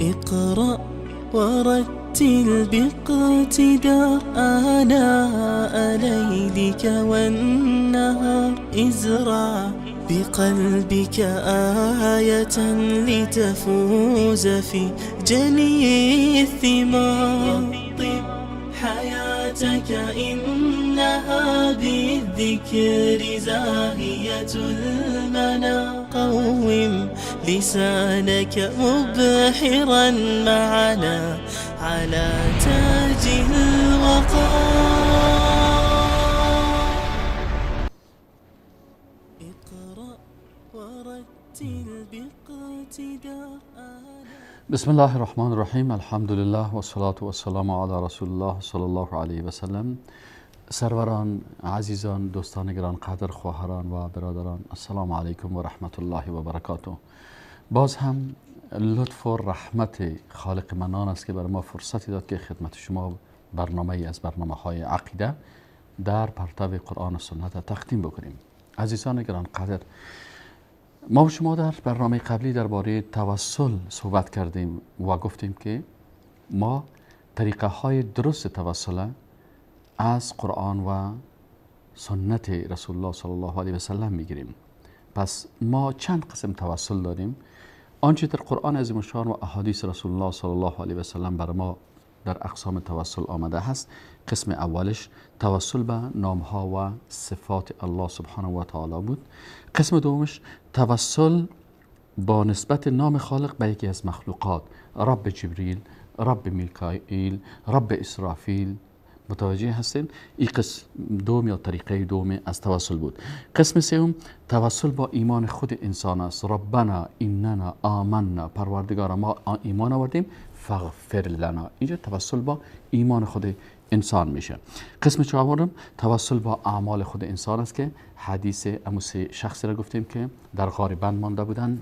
اقرأ ورتل باقتدار آناء ليلك والنهار، ازرع بقلبك آية لتفوز في جني الثمار. طب حياتك إنها بالذكر زاهية المنى، قوم لسانك مبحرا معنا على تاج الوقار. اقرأ ورتل باقتدار. بسم الله الرحمن الرحیم. الحمدلله و الصلاة و السلام علی رسول الله صلی الله علیه و سلم. سروران، عزیزان، دوستان گرانقدر، خواهران و برادران، السلام علیکم و رحمت الله و برکاته. باز هم لطف و رحمت خالق منان است که بر ما فرصتی داد که خدمت شما برنامه از برنامه های عقیده در پرتو قرآن و سنت تقدیم بکنیم. عزیزان گرانقدر، ما و شما در برنامه قبلی درباره توسل صحبت کردیم و گفتیم که ما طریقه های درست توسل از قرآن و سنت رسول الله صلی الله علیه و سلم میگیریم. پس ما چند قسم توسل داریم. آنچه در قرآن عظیم الشان و احادیث رسول الله صلی الله علیه و سلم بر ما در اقسام توسل آمده هست، قسم اولش توسل به نامها و صفات الله سبحانه و تعالی بود. قسم دومش توسل با نسبت نام خالق به یکی از مخلوقات، رب جبریل، رب میکائیل، رب اسرافیل. متوجه هستین؟ این قسم دوم یا طریقه دوم از توسل بود. قسم سوم توسل با ایمان خود انسان است. ربنا اننا آمنا، پروردگار ما ایمان آوردیم، فاغفر لنا. اینجا توسل با ایمان خود انسان میشه. قسم چهارم توسل با اعمال خود انسان است که حدیث امو سه شخصی را گفتیم که در غار بند مانده بودن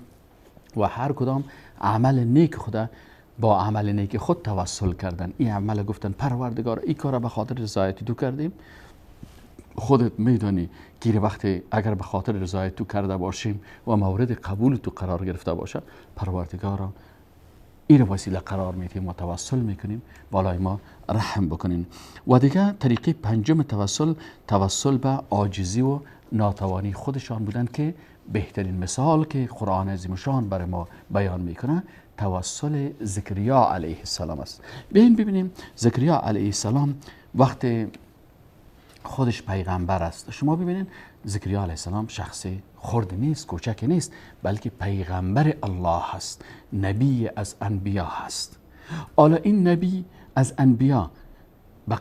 و هر کدام عمل نیک خود با عمل نیک خود توسل کردن. این عمل گفتن پروردگار این کار به خاطر رضایت تو کردیم، خودت میدانی که وقتی اگر به خاطر رضایت تو کرده باشیم و مورد قبول تو قرار گرفته باشه، پروردگارا این وسیله قرار میدیم و توسل میکنیم، بالای ما رحم بکنین. و دیگه طریقه پنجم توسل، توسل به عاجزی و ناتوانی خودشان بودن که بهترین مثال که قرآن عظیم شان برای ما بیان میکنه توسل زکریا علیه السلام است. بیاین ببینیم زکریا علیه السلام وقت خودش پیغمبر است. شما ببینین زکریا علیه السلام شخص خرد نیست، کوچک نیست، بلکه پیغمبر الله است، نبی از انبیا هست. حالا این نبی از انبیا به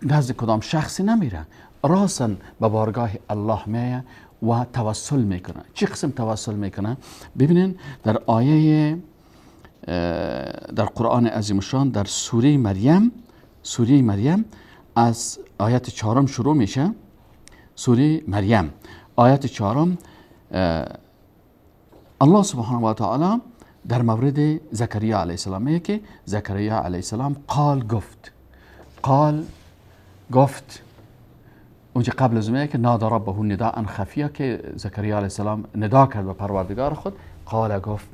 نزد کدام شخصی نمیره، راسا به بارگاه الله میایه و توسل میکنه. چه قسم توسل میکنه؟ ببینین در آیه در قرآن عظیم الشان در سوره مریم، سوره مریم از آیت چهارم شروع میشه. سوره مریم آیت چهارم، الله سبحانه و تعالی در مورد زکریا علیه السلام میگه که زکریا علیه السلام قال گفت، قال گفت. اونجا قبل از میگه که نادى ربه نداء خفیا، که زکریا علیه السلام ندا کرد به پروردگار خود. قال گفت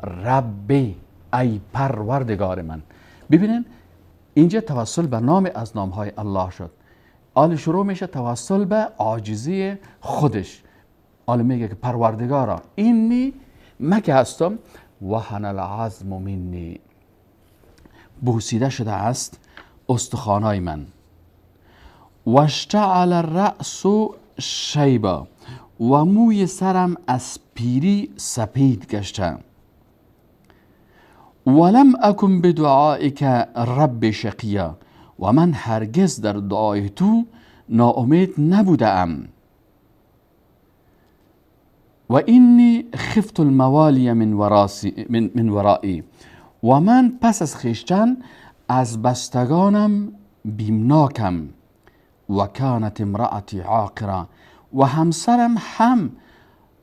ربی، ای پروردگار من. ببینین اینجا توسل به نام از نامهای الله شد. آل شروع میشه توسل به عاجزی خودش. آل میگه که پروردگارا اینی من که هستم، وهن العظم منی، بوسیده شده است استخوانای من، واشتعل الرأس شیبا، و موی سرم از پیری سپید گشته، ولم اکن بدعائک رب شقیا، و من هرگز در دعای تو ناامید نبودم، و اینی خفت الموالی من ورایی، و من پس از خویشتن از بستگانم بیمناکم، و کانت امرأتی عاقرا، و همسرم هم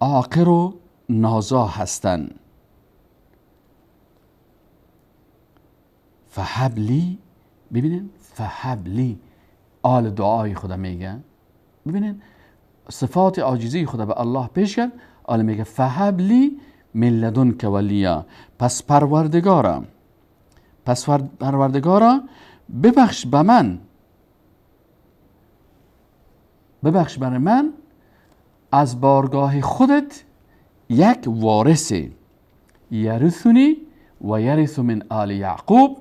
عاقر و نازا هستند. فهب لی، ببینین فهب لی آل دعای خدا میگه. ببینین صفات عاجزی خدا به الله پیش کرد. آل میگه فهب لی من لدنک ولیا، پس پروردگارم پس پروردگارا ببخش به من، ببخش بر من از بارگاه خودت یک وارث، یرثنی و یرث من آل یعقوب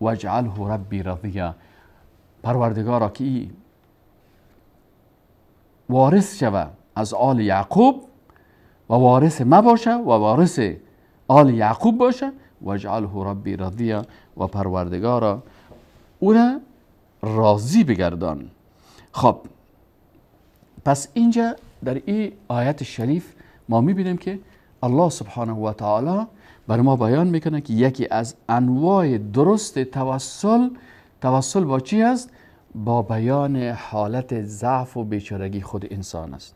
واجعله ربی رضیا. پروردگارا که ای وارث شوه از آل یعقوب و وارث ما باشه و وارث آل یعقوب باشه، واجعله ربی رضیا، و پروردگارا او را راضی بگردان. خب پس اینجا در این آیت شریف ما میبینیم که الله سبحانه و تعالی بر ما بیان میکنه که یکی از انواع درست توسل، توسل با چی است؟ با بیان حالت ضعف و بیچارگی خود انسان است.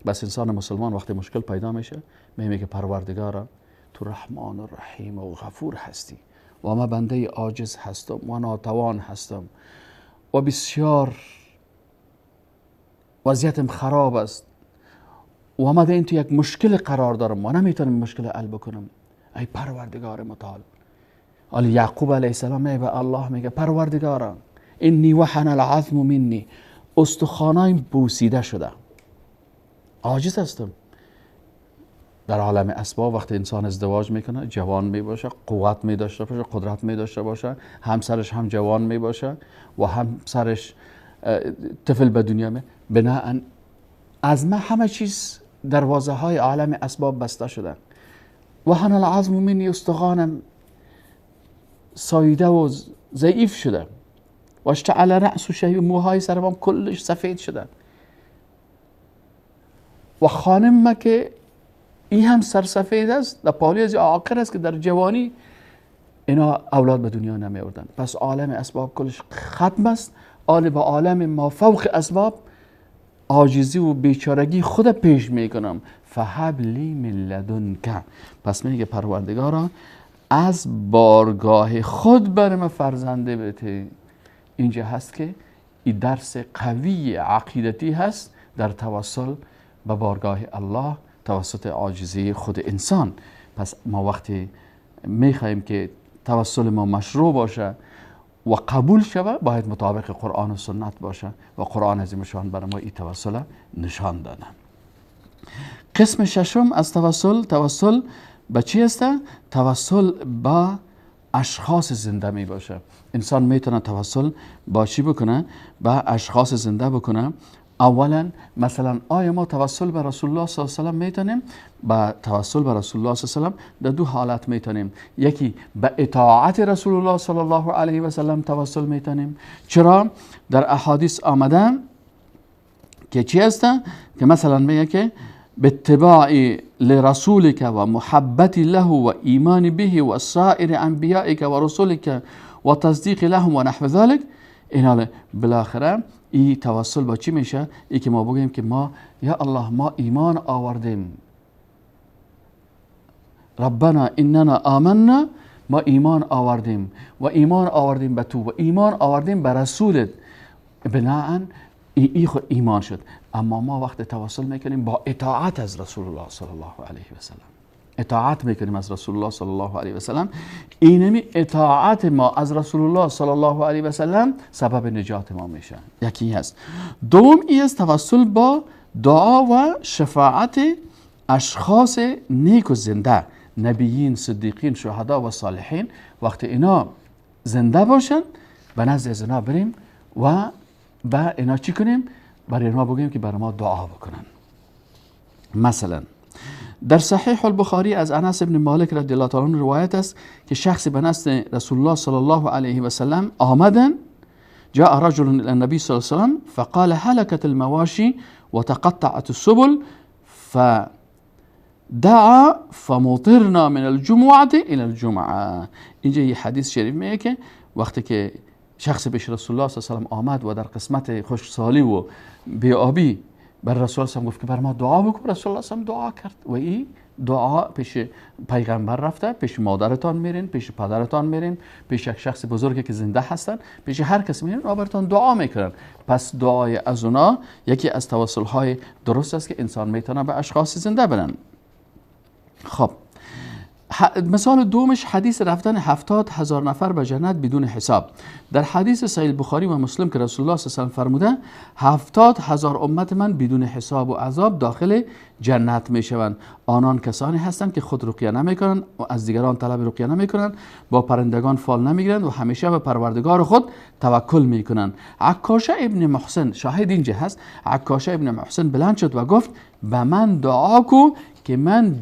بس انسان مسلمان وقتی مشکل پیدا میشه میگه که پروردگارا تو رحمان و رحیم و غفور هستی و ما بنده عاجز هستم و ناتوان هستم و بسیار وضعیتم خراب است و ما در این تو یک مشکل قرار دارم و نمیتونم مشکل حل بکنم. ای پروردگار متعال. حالا یعقوب علیه السلام میگه به الله، میگه پروردگارا انی وحن العظم منی، استخوانایم بوسیده شده، عاجز هستم. در عالم اسباب وقتی انسان ازدواج میکنه جوان میباشه، قوت می داشته باشه، قدرت می داشته باشه، همسرش هم جوان میباشه و همسرش طفل به دنیا می، بناهن از ما همه چیز دروازه های عالم اسباب بسته شده. وحن العظم منی، استخوانم ساییده و ضعیف شده، و اشتعل رأس شیب، موهای سرم کلش سفید شده، و خانم ما که این هم سرسفید است، در پالی از عاقر است که در جوانی اینا اولاد به دنیا نمی آوردن. پس عالم اسباب کلش ختم است. آل به عالم ما فوق اسباب عاجزی و بیچارگی خود پیش میکنم. فهب لی من لدنک، پس میگه پروردگارا از بارگاه خود بر من فرزنده بده. اینجا هست که این درس قوی عقیدتی هست در توسل به بارگاه الله توسط عاجزی خود انسان. پس ما وقتی میخواهیم که توسل ما مشروع باشه و قبول شوه، باید مطابق قرآن و سنت باشه و قرآن عظیم شان برای ما این توسل نشان داده. قسم ششم از توسل، توسل به چی است؟ توسل با اشخاص زنده می باشه. انسان میتونه توسل با چی بکنه؟ با اشخاص زنده بکنه. اولا مثلا آیا ما توسل به رسول الله صلی الله علیه و سلم میتونیم؟ با توسل به رسول الله صلی الله علیه و سلم در دو حالت میتونیم. یکی به اطاعت رسول الله صلی الله علیه و سلم توسل میتونیم. چرا؟ در احادیث آمده که چی است؟ که مثلا میگه که باتباع لرسولك و محبت له و ایمان به و سائر انبیائك و رسولك و تصدیق لهم و نحو ذلك. این بالاخره این توسل با چی میشه؟ ای که ما بگیم که ما یا الله ما ایمان آوردیم، ربنا اننا آمنا، ما ایمان آوردیم و ایمان آوردیم به تو و ایمان آوردیم به رسولت، بناهن ای خود ایمان شد. اما ما وقت توسل میکنیم با اطاعت از رسول الله صلی الله علیه و سلم، اطاعت میکنیم از رسول الله صلی الله علیه و سلم. اینمی اطاعت ما از رسول الله صلی الله علیه و سلم سبب نجات ما میشه. یکی هست. دوم ای است توسل با دعا و شفاعت اشخاص نیک و زنده، نبیین، صدیقین، شهدا و صالحین. وقتی اینا زنده باشن به نزد از اینا بریم و به اینا چی کنیم؟ برای اینا بگیم که برای ما دعا بکنن. مثلا در صحیح البخاری از انس بن مالک رضی الله تعالی عنه روایت است که شخص به نزد رسول الله صلی الله علیه و سلم آمدن. جاء رجل الى النبي صلى الله عليه وسلم فقال هلكت المواشي وتقطعت السبل فدعا فمطرنا من الجمعة الى الجمعة. اینجا یه حدیث شریف میگه که وقتی که شخص پیش رسول الله صلی الله علیه و سلم آمد و در قسمت خشکسالی و بی‌آبی بر رسول الله گفت که بر ما دعا بکن، رسول الله صلی دعا کرد و این دعا پیش پیغمبر رفته، پیش مادرتان میرین، پیش پدرتان میرین، پیش یک شخص بزرگی که زنده هستن، پیش هر کس میرین و براتون دعا میکنن. پس دعای از اونا یکی از توسل های درست است که انسان میتونه به اشخاص زنده برن. خب مثال دومش حدیث رفتن 70,000 نفر به جنت بدون حساب. در حدیث صحیح بخاری و مسلم که رسول الله صلی الله علیه و فرموده 70,000 امت من بدون حساب و عذاب داخل جنت می شوند. آنان کسانی هستند که خود رقیه نمی کنند و از دیگران طلب رقیه نمی کنند، با پرندگان فال نمی گیرند و همیشه به پروردگار خود توکل می کنند. عکاشه ابن محسن شاهد اینجا هست. عکاشه ابن محسن بلند شد و گفت به من دعا کو که من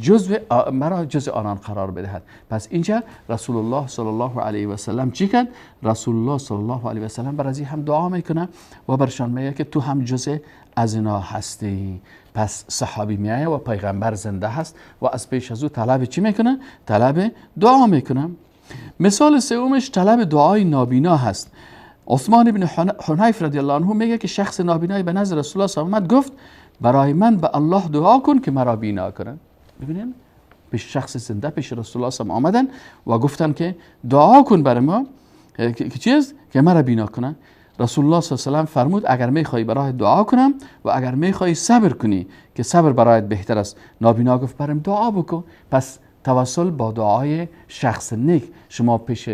مرا جزء آنان قرار بدهد. پس اینجا رسول الله صلی الله علیه و سلم چی کرد؟ رسول الله صلی الله علیه و سلم بر از هم دعا میکنه و برشان میگه که تو هم جزء از اینا هستی. پس صحابی میایه و پیغمبر زنده هست و از پیش از او طلب چی میکنه؟ طلب دعا میکنه. مثال سومش طلب دعای نابینا هست. عثمان بن حنیف رضی الله عنه میگه که شخص نابینایی به نزد رسول الله صلی الله علیه و آمد، گفت برای من به الله دعا کن که مرا بینا کنن. ببینین پیش شخص زنده پیش رسول الله صلی الله علیه و آمدن و گفتن که دعا کن برای ما که چیز که مرا بینا کنن. رسول الله صلی الله علیه و فرمود اگر میخوای برای دعا کنم و اگر میخوای صبر کنی که صبر برایت بهتر است. نابینا گفت برام دعا بکن. پس توسل با دعای شخص نیک، شما پیش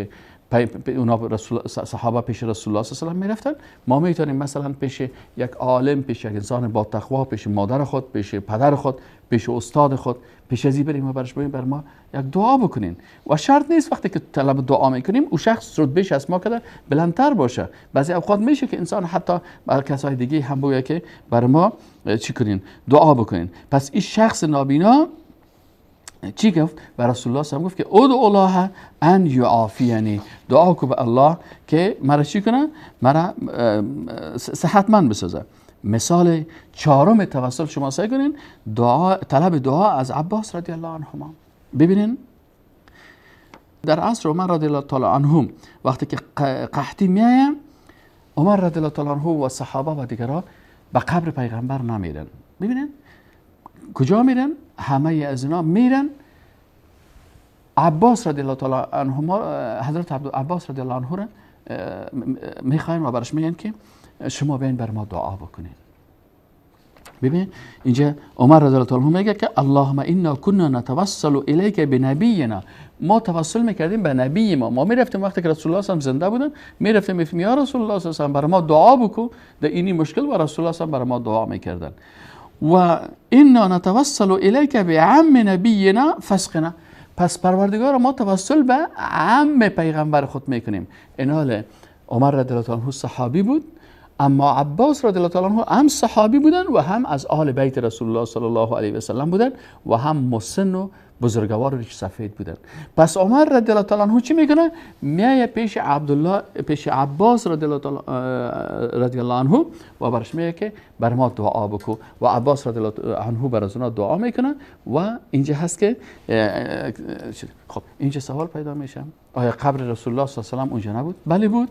اونا رسول صحابه پیش رسول الله صلی الله علیه و میرفتن، ما میتونیم مثلا پیش یک عالم، پیش یک انسان با تقوا، پیش مادر خود، پیش پدر خود، پیش استاد خود، پیش از بریم و برش بگیم بر ما یک دعا بکنین. و شرط نیست وقتی که طلب دعا میکنیم او شخص رتبهش از ما کده بلندتر باشه. بعضی اوقات میشه که انسان حتی بر کسای دیگه هم بگه که بر ما چی کنین، دعا بکنین. پس این شخص نابینا چی گفت؟ و رسول الله صلی الله علیه و گفت که ادعو الله ان یعافینی، دعا کو به الله که مرا چی کنه؟ مرا صحتمند بسازه. مثال چهارم توسل شما سعی کنین دعا، طلب دعا از عباس رضی الله عنهما. ببینین در عصر عمر رضی الله تعالی عنهم وقتی که قحطی میآید، عمر رضی الله تعالی عنه و صحابه و دیگران به قبر پیغمبر نمیرن. ببینین کجا میرن؟ همه از اینا میرن. عباس رضی الله تعالی عنهما، حضرت عباس رضی الله عنه را میخواین و برش میگن که شما بیاین بر ما دعا بکنین. ببین اینجا عمر رضی الله تعالی عنه میگه که اللهم انا كنا نتوسل الیک بنبینا، ما توسل میکردیم به نبی ما. ما میرفتیم وقتی که رسول الله صلی الله علیه و زنده بودن، میرفتیم میگفتیم یا رسول الله صلی الله علیه و بر ما دعا بکن در اینی مشکل، و رسول الله صلی الله علیه و بر ما دعا میکردن. و انا نتوسل الیک بعم نبینا فسقنا، پس پروردگار ما توسل به عم پیغمبر خود میکنیم. اینال عمر رضی الله عنه صحابی بود، اما عباس رضی الله تعالی عنه هم صحابی بودن و هم از آل بیت رسول الله صلی الله علیه و سلم بودن و هم مسن و بزرگوار ریش سفید بودن. پس عمر رضی الله تعالی عنه چی میکنه؟ میایه پیش عبدالله، پیش عباس رضی الله تعالی رضی الله عنه و برش میگه که بر ما دعا بکو، و عباس رضی الله عنه بر از اونا دعا میکنه. و اینجا هست که خب اینجا سوال پیدا میشه، آیا قبر رسول الله صلی الله علیه و سلم اونجا نبود؟ بله بود.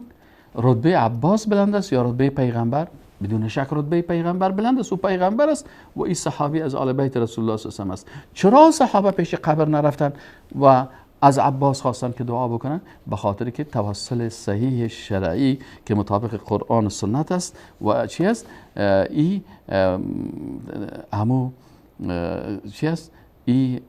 رتبه عباس بلند است یا رتبه پیغمبر؟ بدون شک رتبه پیغمبر بلند است، او پیغمبر است و این صحابی از آل بیت رسول الله صلی الله علیه و است. چرا صحابه پیش قبر نرفتن و از عباس خواستن که دعا بکنن؟ به خاطر که توسل صحیح شرعی که مطابق قرآن و سنت است و چی است؟ ای همو چی است؟ ای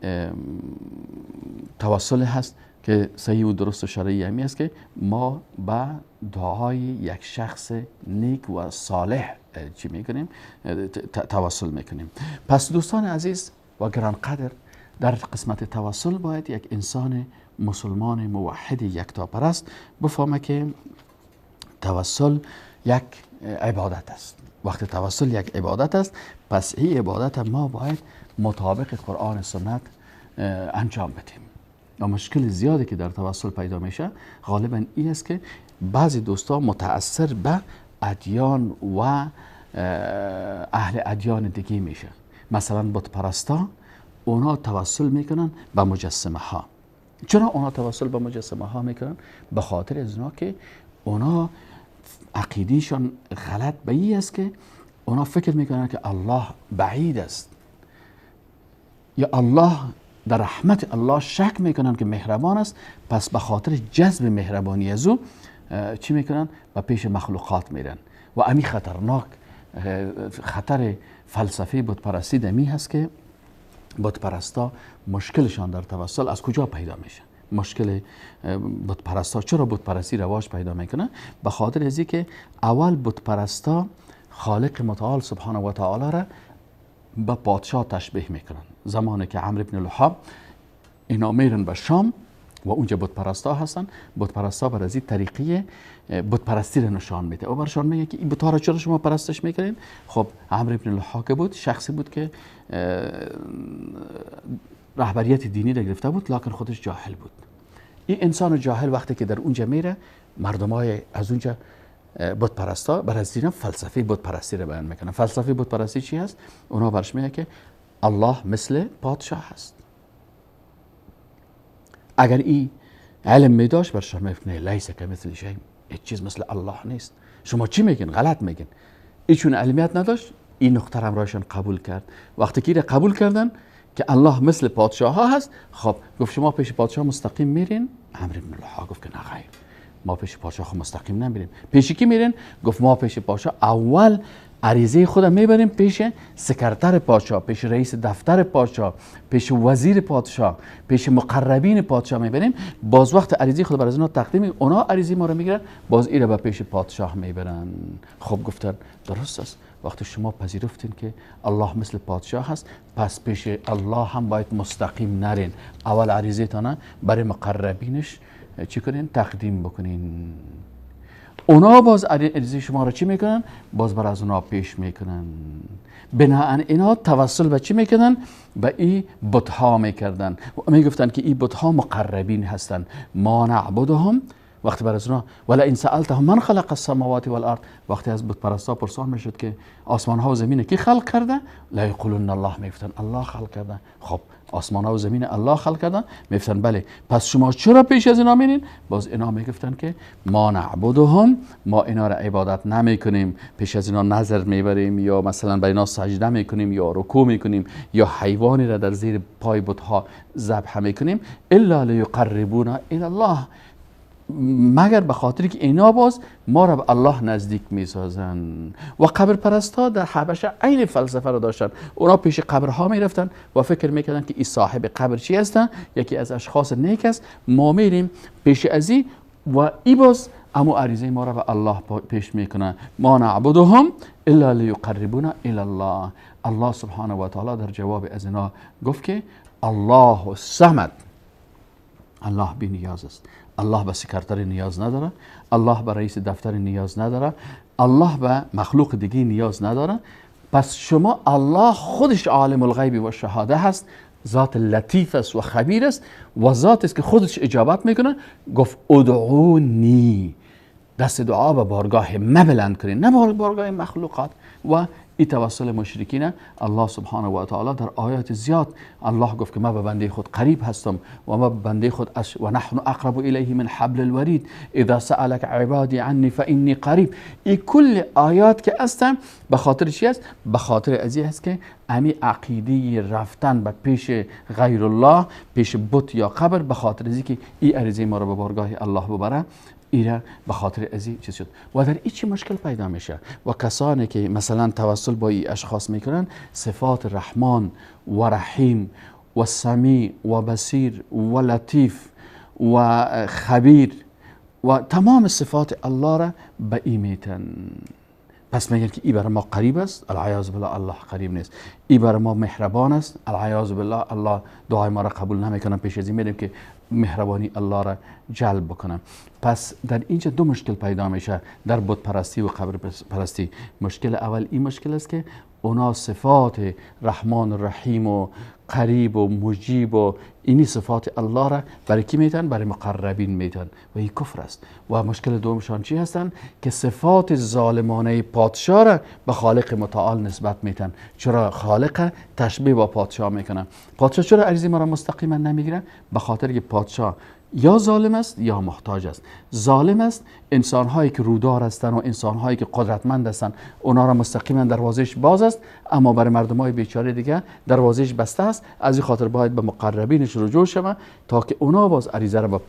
توسل هست که صحیح و درست و شرعی همی است که ما به دعای یک شخص نیک و صالح چی میکنیم؟ توسل میکنیم. پس دوستان عزیز و گرانقدر، در قسمت توسل باید یک انسان مسلمان موحد یکتاپرست بفهمه که توسل یک عبادت است. وقتی توسل یک عبادت است، پس این عبادت ما باید مطابق قرآن و سنت انجام بدیم. و مشکل زیادی که در توسل پیدا میشه غالبا این است که بعضی دوستا متاثر به ادیان و اهل ادیان دیگه میشه. مثلا بت پرستا اونا توسل میکنن به مجسمه ها. چرا اونا توسل به مجسمه ها میکنن؟ به خاطر از اونا که اونا عقیدهشان غلط به این است که اونا فکر میکنن که الله بعید است، یا الله در رحمت الله شک میکنن که مهربان است، پس به خاطر جذب مهربانی از او چی میکنن؟ به پیش مخلوقات میرن. و امی خطرناک خطر فلسفه بت پرستی دمی هست که بت پرستا مشکلشان در توسل از کجا پیدا میشه؟ مشکل بت پرستا چرا بت پرستی رواج پیدا میکنه؟ به خاطر از که اول بت پرستا خالق متعال سبحانه و تعالی را به پادشاه تشبیه میکنن. زمانی که عمرو بن لحا اینا میرن به شام و اونجا بت پرستا هستن، بت پرستا بر از این طریقه بت پرستی را نشان میده و برشان میگه که این بت‌ها را چرا شما پرستش میکنین؟ خب عمرو بن لحا که بود شخصی بود که رهبریت دینی را گرفته بود، لکن خودش جاهل بود. این انسان جاهل وقتی که در اونجا میره، مردمای از اونجا بت پرستا بر از اینا فلسفه بت پرستی را بیان میکنن. فلسفه بت پرستی چی هست؟ اونا برش میگه که الله مثل پادشاه هست. اگر این علم می داشت برشان میگفت نه، لیس کمثله شیء، هیچ چیز مثل الله نیست، شما چی میگین؟ غلط میگین. این چون علمیت نداشت این نقطه را همراهشان قبول کرد. وقتی که قبول کردن که الله مثل پادشاه ها هست، خب گفت شما پیش پادشاه مستقیم میرین؟ عمرو بن لحا گفت که نه خیر، ما پیش پادشاه خود مستقیم نمیریم. پیش کی میرین؟ گفت ما پیش پادشاه اول عریضه خود میبریم پیش سکرتر پادشاه، پیش رئیس دفتر پادشاه، پیش وزیر پادشاه، پیش مقربین پادشاه میبریم. باز وقت عریضه خود برای اونا تقدیم، اونا عریضه ما رو میگیرن، باز ایره به پیش پادشاه میبرن. خب گفتن درست است، وقتی شما پذیرفتین که الله مثل پادشاه هست، پس پیش الله هم باید مستقیم نرین، اول عریضه تانه برای مقربینش چی کنین؟ تقدیم بکنین. اونا باز عریضه شما را چی میکنن؟ باز بر از اونا پیش میکنن. بناهن اینا توسل به چی میکنن؟ به این بتها میکردن و میگفتن که این بتها مقربین هستن، ما نعبدهم. وقتی بر از اونا ولا ان سالتهم من خلق السماوات والارض، وقتی از بت پرستا پرسان میشد که آسمان ها و زمین کی خلق کرده؟ لا یقولون الله، میگفتن الله خلق کرده. خب آسمان ها و زمین الله خلق کردن؟ میگفتن بله. پس شما چرا پیش از اینا میرین؟ باز اینا میگفتن که ما نعبدهم، ما اینا را عبادت نمیکنیم، پیش از اینا نظر میبریم یا مثلا بر اینا سجده میکنیم یا رکوع میکنیم یا حیوانی را در زیر پای بت ها ذبح میکنیم، الا لیقربونا الی الله، مگر به خاطر که اینا باز ما را به الله نزدیک میسازن. و قبر پرست ها در حبشه عین فلسفه را داشتن. اونا پیش قبرها میرفتن و فکر میکردن که این صاحب قبر چی هستن؟ یکی از اشخاص نیک است، ما میریم پیش ازی و ای باز امو عریضه ما را به الله پیش میکنه. ما نعبدهم الا لیقربونا الی الله. الله سبحانه و تعالی در جواب از اینا گفت که الله الصمد، الله بی نیاز است، الله به سکرتر نیاز نداره، الله به رئیس دفتر نیاز نداره، الله به مخلوق دیگه نیاز نداره. پس شما الله خودش عالم الغیب و شهاده هست، ذات لطیف است و خبیر است و ذات است که خودش اجابت میکنه. گفت ادعونی، دست دعا به بارگاه ما بلند کنین، نه بارگاه مخلوقات. و این توسل مشرکین الله سبحانه و تعالی در آیات زیاد الله گفت که ما به بنده خود قریب هستم و ما به بنده خود و نحن اقرب الیه من حبل الورید اذا سألک عبادی عنی فانی قریب. این کل آیات که هستن به خاطر چی است؟ به خاطر ازی است که امی عقیده رفتن به پیش غیر الله، پیش بت یا قبر، به خاطر ازی که این عریضه ما رو به بارگاه الله ببره، ایره به خاطر ازی چیز شد. و در این چی مشکل پیدا میشه و کسانی که مثلا توسل با این اشخاص میکنن، صفات رحمان و رحیم و سمیع و بصیر و لطیف و خبیر و تمام صفات الله را به این میتن. پس میگن که ای بر ما قریب است، العیاذ بالله الله قریب نیست. ای بر ما مهربان است، العیاذ بالله الله دعای ما را قبول نمیکنه. پیش از این میریم که مهربانی الله را جلب بکنه. پس در اینجا دو مشکل پیدا میشه در بت پرستی و قبر پرستی. مشکل اول این مشکل است که اونا صفات رحمان و رحیم و قریب و مجیب و اینی صفات الله را برای کی میتن؟ برای مقربین میتن و این کفر است. و مشکل دومشان چی هستن؟ که صفات ظالمانه پادشاه را به خالق متعال نسبت میتن. چرا خالق تشبیه با پادشاه میکنه؟ پادشاه چرا عریضه ما را مستقیما نمیگیره؟ به خاطر که پادشاه یا ظالم است یا محتاج است. ظالم است انسان‌هایی که رودار هستند و انسان‌هایی که قدرتمند هستند، اونا را مستقیما دروازهش باز است، اما برای مردمای بیچاره دیگه دروازهش بسته است. از این خاطر باید به مقربینش رجوع شود تا که اونا باز عریضه را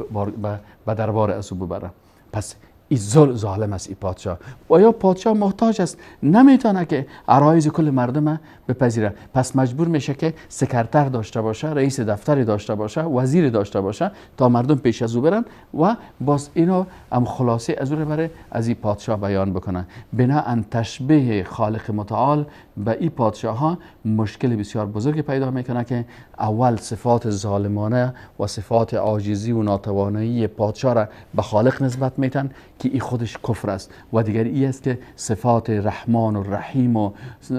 به دربار از او ببرن. پس این ظالم است این پادشاه. و یا پادشاه محتاج است، نمیتونه که عرایض کل مردم بپذیره، پس مجبور میشه که سکرتر داشته باشه، رئیس دفتری داشته باشه، وزیر داشته باشه تا مردم پیش از او برن و باز اینو هم خلاصه از او بره از این پادشاه بیان بکنه. بناءً تشبیه خالق متعال به این پادشاه ها مشکل بسیار بزرگی پیدا میکنه که اول صفات ظالمانه و صفات عاجزی و ناتوانایی پادشاه را به خالق نسبت میتن که این خودش کفر است، و دیگر ای است که صفات رحمان و رحیم و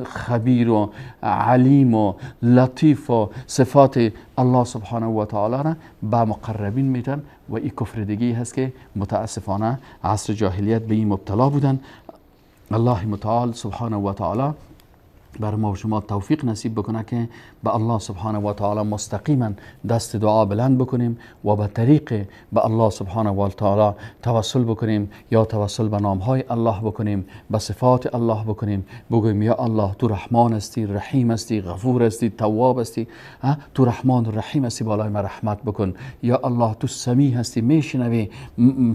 خبیر و علیم و لطیف و صفات الله سبحانه و تعالی را به مقربین میتن و این کفر دیگه هست که متاسفانه عصر جاهلیت به این مبتلا بودن. الله متعال سبحانه و تعالی بر ما و شما توفیق نصیب بکنه که به الله سبحانه و تعالی مستقیما دست دعا بلند بکنیم و به طریق به الله سبحانه و تعالی توسل بکنیم، یا توسل به نامهای الله بکنیم، به صفات الله بکنیم، بگوییم یا الله تو رحمان هستی، رحیم هستی، غفور هستی، تواب هستی، تو رحمان و رحیم هستی، بالای من رحمت بکن. یا الله تو سمیع هستی، میشنوی،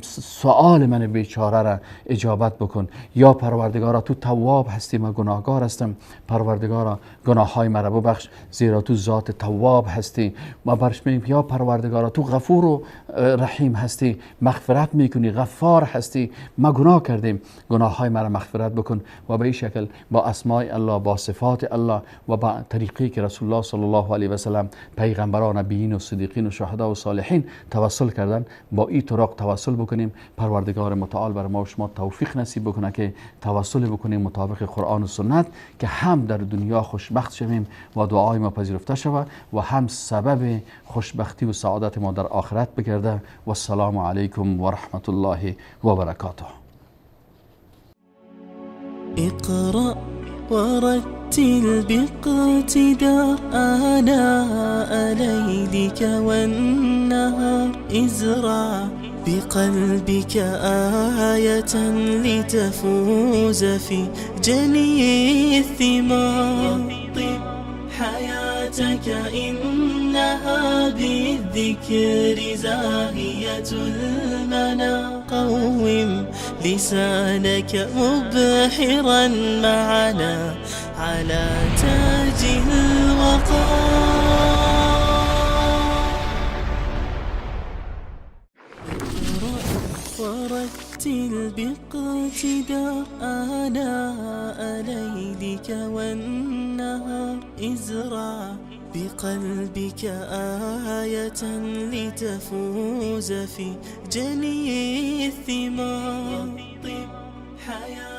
سؤال من بیچاره را اجابت بکن. یا پروردگارا تو تواب هستی، من گناهگار هستم، پروردگارا گناههای مرا ببخش زیرا تو ذات تواب هستی. ما برش میگیم یا پروردگارا تو غفور و رحیم هستی، مغفرت میکنی، غفار هستی، ما گناه کردیم، گناههای مرا مغفرت بکن. و به این شکل با اسماء الله، با صفات الله و با طریقی که رسول الله صلی الله علیه و سلم پیغمبران، نبیین و صدیقین و شهدا و صالحین توسل کردن، با این طرق توسل بکنیم. پروردگار متعال بر ما و شما توفیق نصیب بکنه که توسل بکنیم مطابق قرآن و سنت، که هم در دنیا خوشبخت شویم و دعای ما پذیرفته شود و هم سبب خوشبختی و سعادت ما در آخرت بگرده. و السلام علیکم و رحمت الله و برکاته. اقرأ ورتل باقتدار آناء ليلك والنهار، ازرع بقلبك آية لتفوز في جني الثمار. طب حياتك إنها بالذكر زاهية المنى، قوم لسانك مبحرا معنا على تاج الوقار. ورتل باقتدار آناء ليلك والنهار، ازرع بقلبك آية لتفوز في جني الثمار. طب حياتك.